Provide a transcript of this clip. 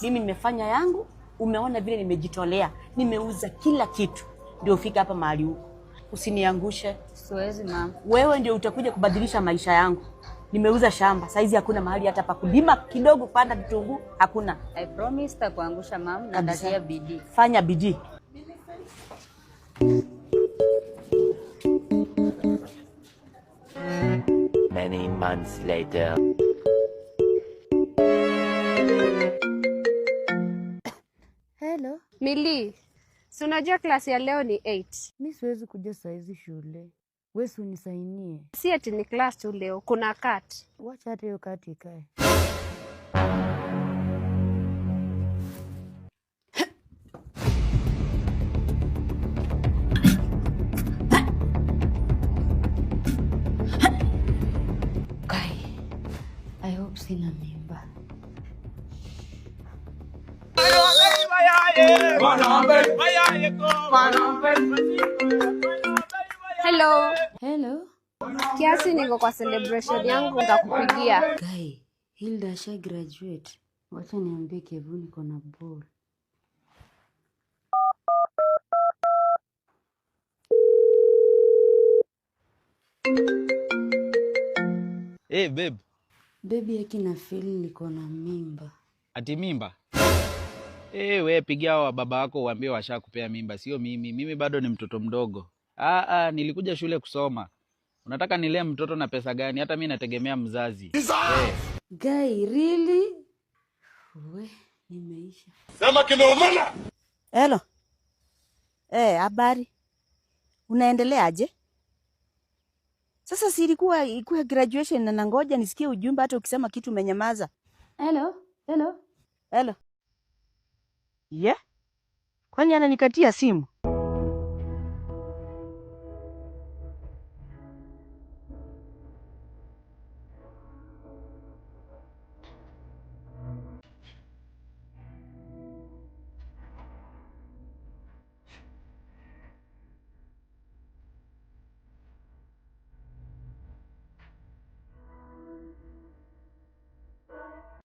Mimi nimefanya yangu, umeona vile nimejitolea, nimeuza kila kitu ndio ufike hapa mahali huko. Usiniangushe. Siwezi, mum. Wewe ndio utakuja kubadilisha maisha yangu. Nimeuza shamba, saizi hakuna mahali hata pa kulima kidogo, panda vitunguu hakuna. I promise sitakuangusha, mum, na Kabisa. nitatia bidii. Fanya bidii. Many months later. Hello. Mili, si unajua class ya leo ni 8. Mi siwezi kuja saizi shule, we si unisainie. Si ati ni class tu leo, kuna CAT. Wacha hata hiyo CAT ikae. Kai, I hope sina mimba. Hello. Hello. Kiasi niko kwa celebration yangu, nitakupigia. Guy, Hilda asha graduate. Wacha niambie Kevu niko na ball. Hey, babe. Baby, yaki na feel niko na mimba. Ati mimba? Hey, we pigia wa baba wako uambie washakupea mimba, sio mimi. Mimi bado ni mtoto mdogo. Ah, ah, nilikuja shule kusoma. Unataka nilee mtoto na pesa gani? Hata mi nategemea mzazi. Hey. Guy, really? We, nimeisha. Hello. Eh, habari. Unaendelea aje? Sasa si ilikuwa ikuwa graduation na nangoja nisikie ujumbe, hata ukisema kitu umenyamaza. Hello, hello. Hello. Yeah? Kwani ananikatia simu?